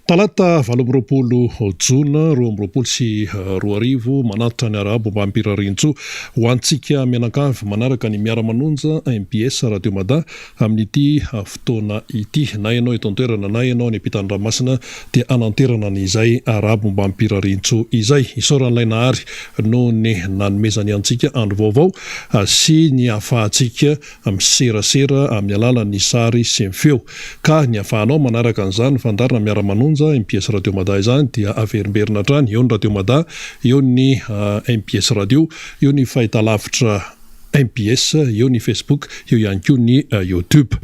Talata 28 jona 2022, manatitra ny arahaba ombam-pirariantsoa ho antsika mianakavy manaraka ny Miara-manonja mbs Radio Mada amin'ity fotoana ity. Na ianao eto an-toerana na ianao any ampitan'ny ranomasina dia hananterana an'izay arahaba ombam-pirariantsoa izay. Isaoran'ilay Nahary noho ny nanomezany antsika andro vaovao sy ny ahafahantsika miserasera amin'ny alalan'ny sary sy ny feo. Ka ny ahafahanao manaraka an'izany fandaharana Miara-manonja mbs Radio Mada izany dia averimberina hatrany, eo ny Radio Mada, eo ny mbs Radio, eo ny fahitalavitra mbs, eo ny Facebook, eo ihany koa ny YouTube.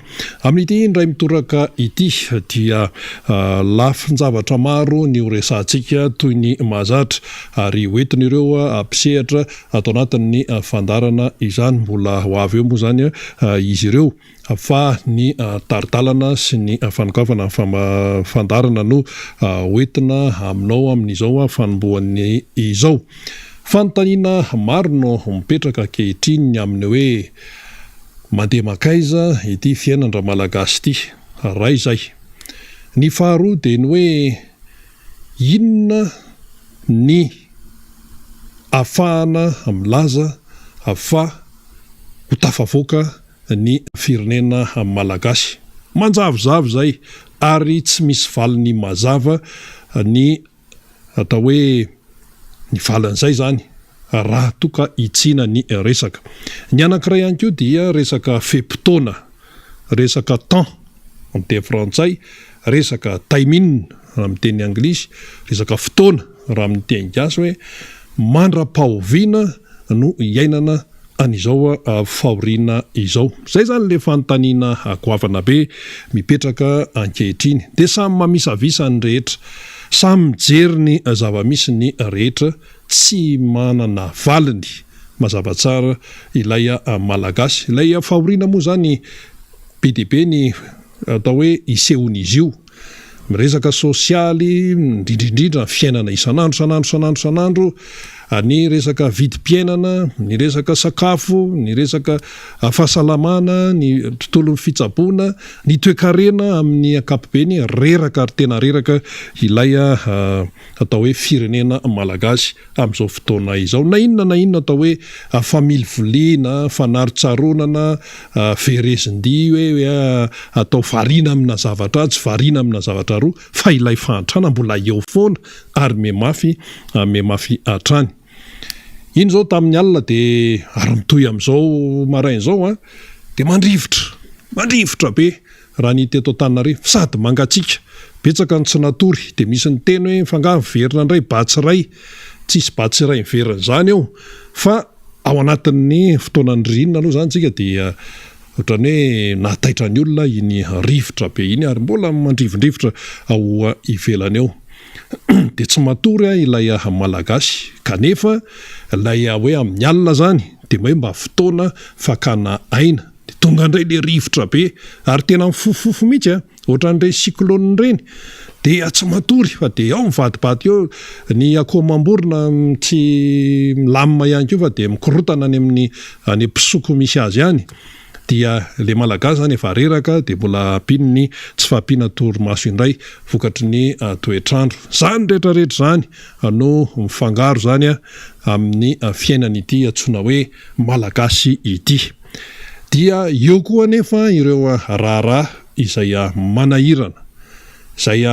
Amin'ity indray mitoraka ity dia lafin-javatra maro ny ho resahantsika toy ny mahazatra ary hoentin'ireo mpisehatra ato anatin'ny fandaharana izany. Mbola ho avy eo moa izany izy ireo fa ny tari-dalana sy ny fanokafana ny fandaharana no hoentina aminao amin'izao fanombohany izao. Fanontaniana maro no mipetraka ankehitriny ny amin'ny hoe mandeha mankaiza ity fiainan-dRamalagasy ity? Iray izay. Ny faharoa dia ny hoe inona ny afahana milaza fa ho tafavoaka ny firenena malagasy. Manjavozavo izay ary tsy misy valiny mazava ny atao hoe ny valin'izay izany raha toa ka hitsiana ny resaka. Ny anankiray ihany koa dia resaka fe-potoana, resaka temps amin'ny teny frantsay, resaka timing raha amin'ny teny anglisy, resaka fotoana raha amin'ny teny gasy hoe mandra-pahoviana no iainana an'izao fahoriana izao. Izay izany ilay fanontaniana goavana be mipetraka ankehitriny. Dia samy mamisavisa ny rehetra, samy mijery ny zava-misy ny rehetra, tsy manana valiny mazava tsara ilay Malagasy. Ilay fahoriana moa izany be dia be ny atao hoe isehoan'izy io. Miresaka sosialy, indrindra indrindra ny fiainana isan'andro isan'andro isan'andro isan'andro, ny resaka vidim-piainana, ny resaka sakafo, ny resaka fahasalamana, ny tontolon'ny fitsaboana, ny toekarena amin'ny ankapobeny, reraka ary tena reraka ilay atao hoe firenena malagasy amin'izao fotoana izao. Na inona na inona atao hoe familiviliana, fanarontsaronana, verezin-dia hoe atao variana amina zavatra atsy, variana amina zavatra aroa, fa ilay fahantrana mbola eo foana ary mihamafy mihamafy hatrany. Iny izao tamin'ny alina dia ary mitohy amin'izao maraina izao an, dia mandrivotra, mandrivotra be. Raha ny teto Antananarivo, sady mangatsiaka, betsaka ny tsy natory, dia misy niteny hoe fa angaha miverina indray batsy iray, tsisy batsy iray miverina izany eo, fa ao anatin'ny fotoanan'ny ririnina aloha izany tsika dia ohatran'ny hoe nahataitra ny olona iny rivotra be iny ary mbola mandrivondrivotra ao ivelany ao. Dia tsy matory ilay Malagasy, kanefa ilay hoe amin'ny alina izany dia hoe mba fotoana fakana aina. Dia tonga indray ilay rivotra be ary tena mifofofofo mihitsy a, ohatran'ireny cyclone ireny. Dia tsy matory fa dia ao mivadibadika eo ny akoho amam-borona tsy milamina ihany koa fa dia mikorontana any amin'ny any am-pisoko misy azy any. Dia ilay Malagasy izany efa reraka dia mbola ampiany ny tsy fahampiana torimaso indray vokatry ny toetr'andro. Izany rehetra rehetra izany no mifangaro izany amin'ny fiainan'ity antsoina hoe Malagasy ity. Dia eo koa anefa ireo raharaha izay manahirana, izay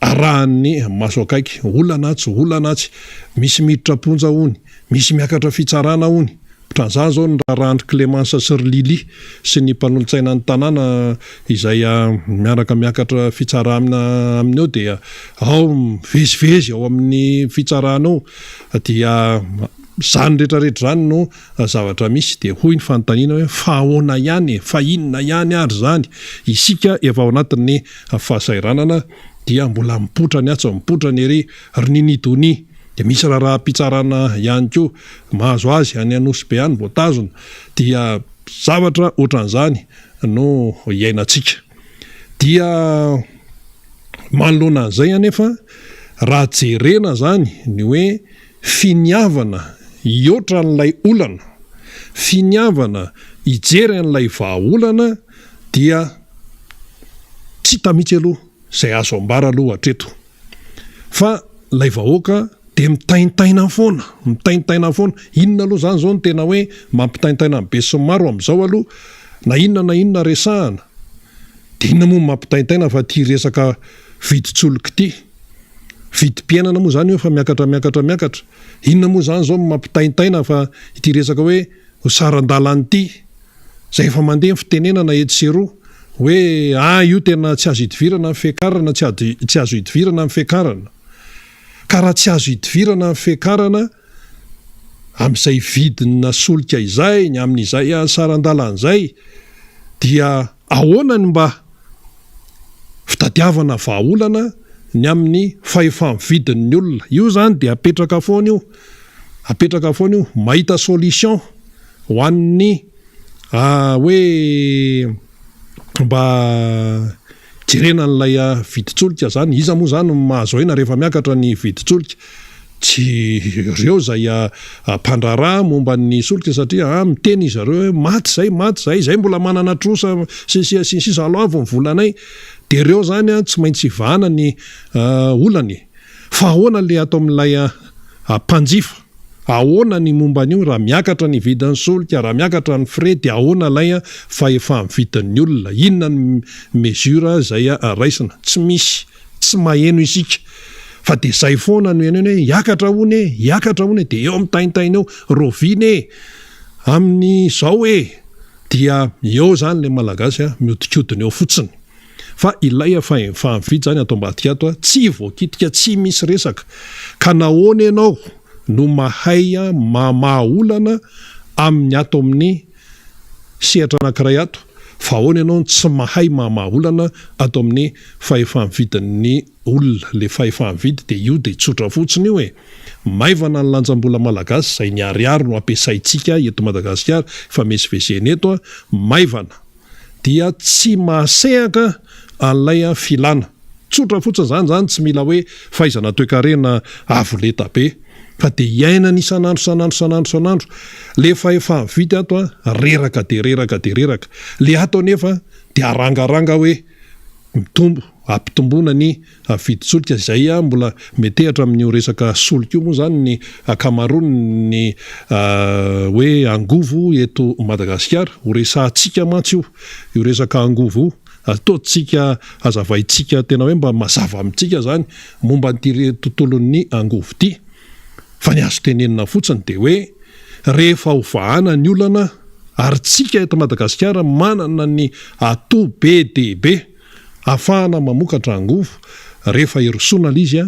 arahan'ny maso akaiky, olana atsy, olana atsy, misy miditra am-ponja hono, misy miakatra fitsarana hono. Ohatran'izany izao ny raharahan-dry Clémence sy ry Lily sy ny mpanolotsainan'ny tanàna izay miaraka miakatra fitsarana aminy eo dia ao mivezivezy ao amin'ny fitsarana ao dia izany rehetra rehetra izany no zavatra misy dia hoy ny fanontaniana hoe fa ahoana ihany e? Fa inona ihany ary izany? Isika efa ao anatin'ny fahasahiranana dia mbola mipoitra ny atsy, mipoitra ny ery, ry Nini Donia dia misy raharaham-pitsarana ihany koa mahazo azy any Anosibe any voatazona dia zavatra ohatran'izany no iainantsika dia manoloana an'izay anefa raha jerena izany ny hoe Finiavana hihoatra an'ilay olana, finiavana hijery an'ilay vahaolana dia tsy hita mihitsy aloha izay azo ambara aloha hatreto. Fa ilay vahoaka dia mitaintaina foana, mitaintaina foana. Inona aloha izany izao no tena hoe mampitaintaina ny besinimaro amin'izao aloha, na inona na inona resahana? Dia inona moa no mampitaintaina fa ity resaka vidin-tsolika ity? Vidim-piainana moa izany io efa miakatra miakatra miakatra. Inona moa izany izao no mampitaintaina fa ity resaka hoe ho saran-dalana ity? Izay efa mandeha ny fitenenana etsy sy eroa hoe ah io tena tsy azo idivirana ny fiakarana, tsy azo idivirana ny fiakarana. Ka raha tsy azo idivirana ny fiakarana amin'izay vidina solika izay, ny amin'izay saran-dalana izay dia ahoana ny mba fitadiavana vahaolana ny amin'ny fahefa-mividin'ny olona. Io izany dia apetraka foana io, apetraka foana io, mahita solution ho an'ny hoe mba jerena an'ilay vidin-tsolika izany. Iza moa izany no mahazo aina rehefa miakatra ny vidin-tsolika? Tsy ireo izay mpandraharaha momba ny solika satria ah miteny izy ireo hoe maty izay, maty izay, izay mbola manana trosa sy ny sisa sy ny sisa aloavy ny volanay. Dia ireo izany tsy maintsy hivahana ny olana e. Fa ahoana ilay ato amin'ilay mpanjifa? Ahoana ny momba an'io? Raha miakatra ny vidin'ny solika, raha miakatra ny frais dia ahoana ilay fahefa-mividin'ny olona? Inona ny mesure izay raisina? Tsy misy. Tsy maheno isika fa dia zay foana no henoina hoe hiakatra hono e, hiakatra hono e, dia eo mitaintaina eo, raoviana e, amin'izao e, dia eo zany le Malagasy a, mihodinkodina eo fotsiny. Fa ilay fahefa-mividy zany ato ambadika ato a, tsy voakitika, tsy misy resaka. Ka nahoana ianao no mahay mamaha olana amin'ny ato amin'ny sehatra anankiray ato fa ahoana ianao no tsy mahay mamaha olana ato amin'ny fahefa-mividin'ny olona, le fahefa-mividy dia io dia tsotra fotsiny io e! Maivana ny lanjam-bola malagasy izay ny ariary no ampiasaintsika eto Madagasikara ifamezivezena eto a, maivana dia tsy mahasehaka an'ilay filana. Tsotra fotsiny izany, izany tsy mila hoe fahaizana toekarena avo lenta be fa dia iainana isan'andro isan'andro isan'andro isan'andro. Le fahefa-mividy ato a, reraka dia reraka dia reraka. Le ato anefa dia arangaranga hoe mitombo, ampitomboina ny vidin-tsolika izay mbola metehatra amin'io resaka solika io moa izany ny ankamaroan'ny hoe angovo eto Madagasikara. Ho resahantsika mantsy io, io resaka angovo io. Ataontsika, hazavaintsika tena hoe mba mazava amintsika izany momba an'ity tontolon'ny angovo ity. Fa ny azo tenenina fotsiny dia hoe rehefa ho vahana ny olana ary tsika eto Madagasikara manana ny atout be dia be ahafahana mamokatra angovo rehefa hirosoana ilay izy.